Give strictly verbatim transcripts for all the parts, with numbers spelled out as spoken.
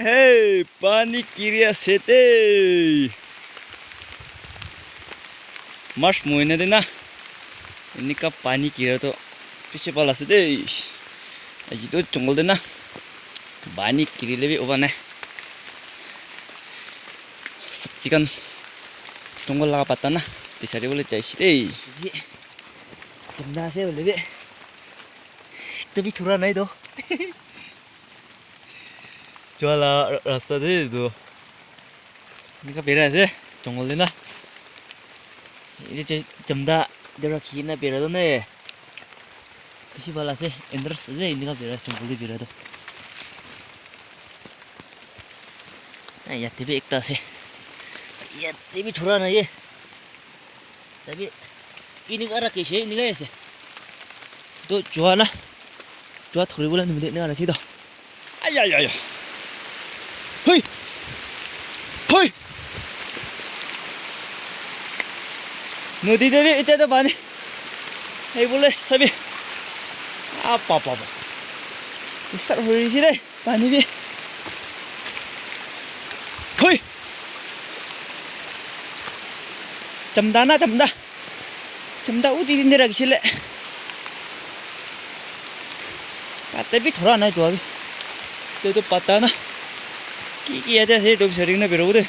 Hey, pani giri ase de. March mohina de na. Enika pani gira to bishi bhal ase de. Aji to jungle de na. Pani giri le bi upa nai. Sabji khan jungle laga patta na bisari bole jaise de. Chamda ase hoile bi. Ekta bi thura nai to. Jua la rasta de etu. Enika berai ase, jungle de na. Etu che chamda de rakhi kena berai toh nai. Bishi bhal ase, interest ase, enika berai jungle de berai toh. Ai, yate bi ekta ase. Yate bi thura nai ye. Tabi, ini ka rakhi se, ini ka ase. To jua na. Jua thori bola nimite ini ka rakhi do. Ay, ay, ay, ay. Hoi. Hoi. Nodi de bi ite to pani. Ei bole sabi. Apa, apa, apa. Start hori si de. Pani bi. Hoi. Chamda na chamda. Chamda uti din de rakhisile. Pata bi thora nai to abi. Te to pata na. Ki ki yate ase to bisari na bero de.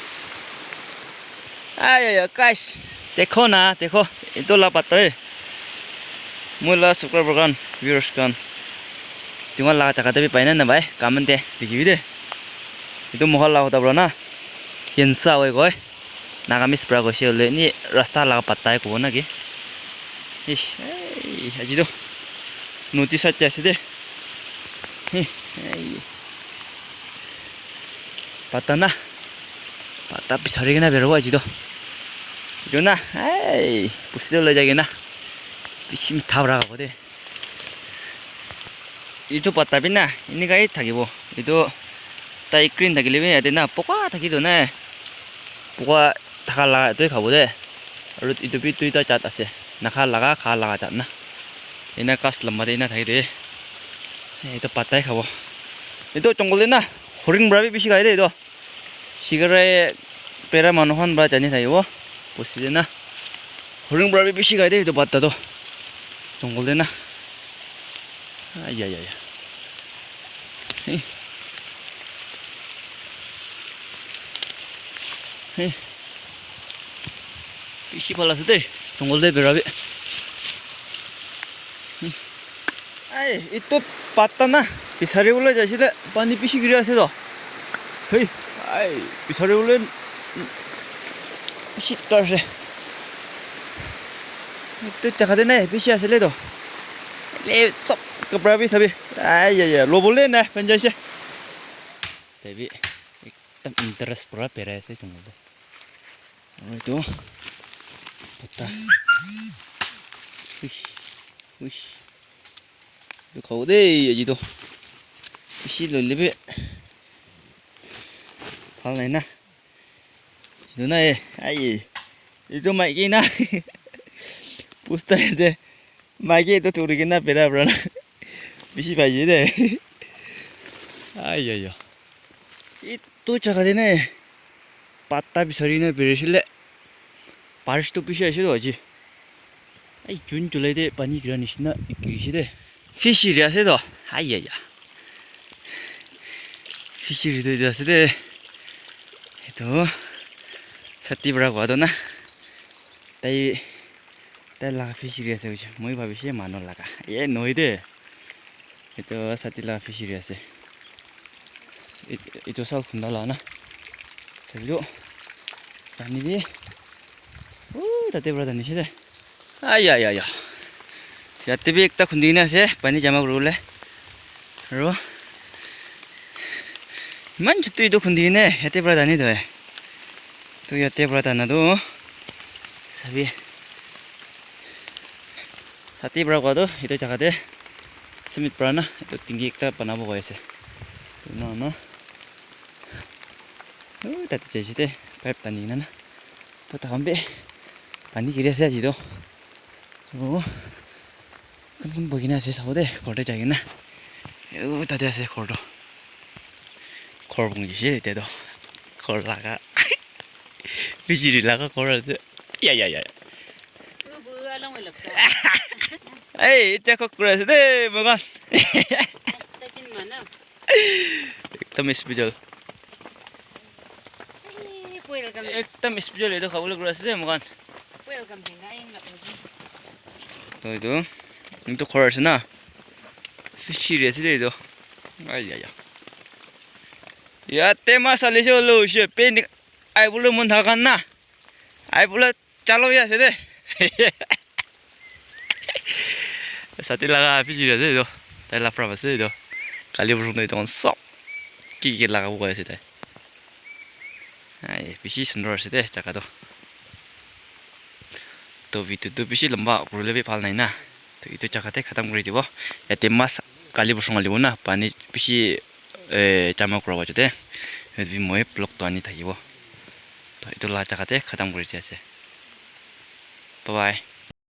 Ay, ay, ay, guys. Dekho na, dekho. Etu la pata, eh. Moi la subscriber khan, viewers khan. Tingwa la jaga te bi pai na na bai. Comment te dikhi bi de. Etu mohol la hota bro na. Yensa hoi koi. Nagamese pra koise hoile ni rasta la pata he kobo na ki. Ish, ai, aji to. Nodi side te ase de. Hi, ai. Pata na. Pata bisari kena berai bo aji to. Etu na, ai, pusi to loi jai kena. Bishi mitha para khabo de. Etu pata bi na, enika he thakibo. Etu tai green thakile bi yate na, poka thaki to na. Poka thaka la toh khabo de. Aru etu bi duita jat ase. Nakha laga, kha laga jat na. Ena ghas lamba te ena thaki de. Etu pata he khabo. Etu jungle te na, horing para bi bishi khai de etu. Shikare pera manu khan para jani thakibo. Pusi de na. Horing para bi bishi khai de etu pata toh. Jungle te na. Ay, ay, ay, ay. Hey. Hey. Bishi bhal ase de, jungle te bera bi. Ai, etu pata na, bisari bole jaise de, pani bishi giri ase to. Hey, ai, bisari bole bishi tar ase. Etu jaga te nai, bishi ase le to. Le, sob kapra bi sabi. Ai, ai, ai, lobole nai, pen jaise. Tabi, ekdam interest pura berai ase jungle te. Aru etu pata. Uish, uish. Etu khabo de, aji to. Bishi loile bi bhal nai na. Etu nai, ai. Etu maiki na. Pusta de. Maiki etu thuri kena bera bera na. Bishi paise de. Ai, ai, ai. Etu jaga te nai. Pata bisari na berai sile. Parish to bishi ase to aji. Ai, June, July te pani gira nishina giri se de. Fish ri ase to. Ai, ai, ai. Fish ri to etu ase de. Etu chati para koa to na. Tai, tai laga fish ri ase koise. Moi bhabishe manu laga. Ye nohoi de. Etu sati laga fish ri ase. Et-, etu sal khunda laga na. Sabi tu. Pani bi. Uh, tate para tani se de. Ay, ay, ay, ay. Yate bi ekta khundi kena ase. Pani jama kuri bole. Aru iman chutu etu khundi kena yate para tani toh. Tu yate para tana tu sabi. Sati para koa tu etu jaga te cement para na etu tanki ekta banabo koi ase. Tu na na. Uh, tate jaise te pipe tani kena na. Tu takhan bi pani giri ase aji tu. So, kun kun bohi kena ase sabo de, ghor te jai kena. Etu tate ase ghor toh. Ghor bungji se etia toh. Ghor laga. Bijiri laga ghor ase. Ya, ya, ya. Hey, etia kok kura ase de, moikhan. Ekdam special. Ekdam special etu khabole kura ase de, moikhan. Toh etu, etu ghor ase na. Fishery ase de etu. Ai, ya, ya. Yate mas alise hoile hoise, pain aibole mon thaka na, aibole chalo ya ase de. Sati laga fishery ase etu, tai la prap ase etu. Kali burung toh etu khan sob ki ki laga bo koi ase tai. Ai, bishi sundor ase de jaga toh. Toh video toh bishi lamba kuribole bi bhal nai na. Toh etu jaga te khatam kuri dibo. Yate mas kali burung alibo na, pani bishi, eh, jama kura wajah te. Yate bi moi vlog toh ani thakibo. Toh etu la jaga te khatam kuri di ase. Bye bye.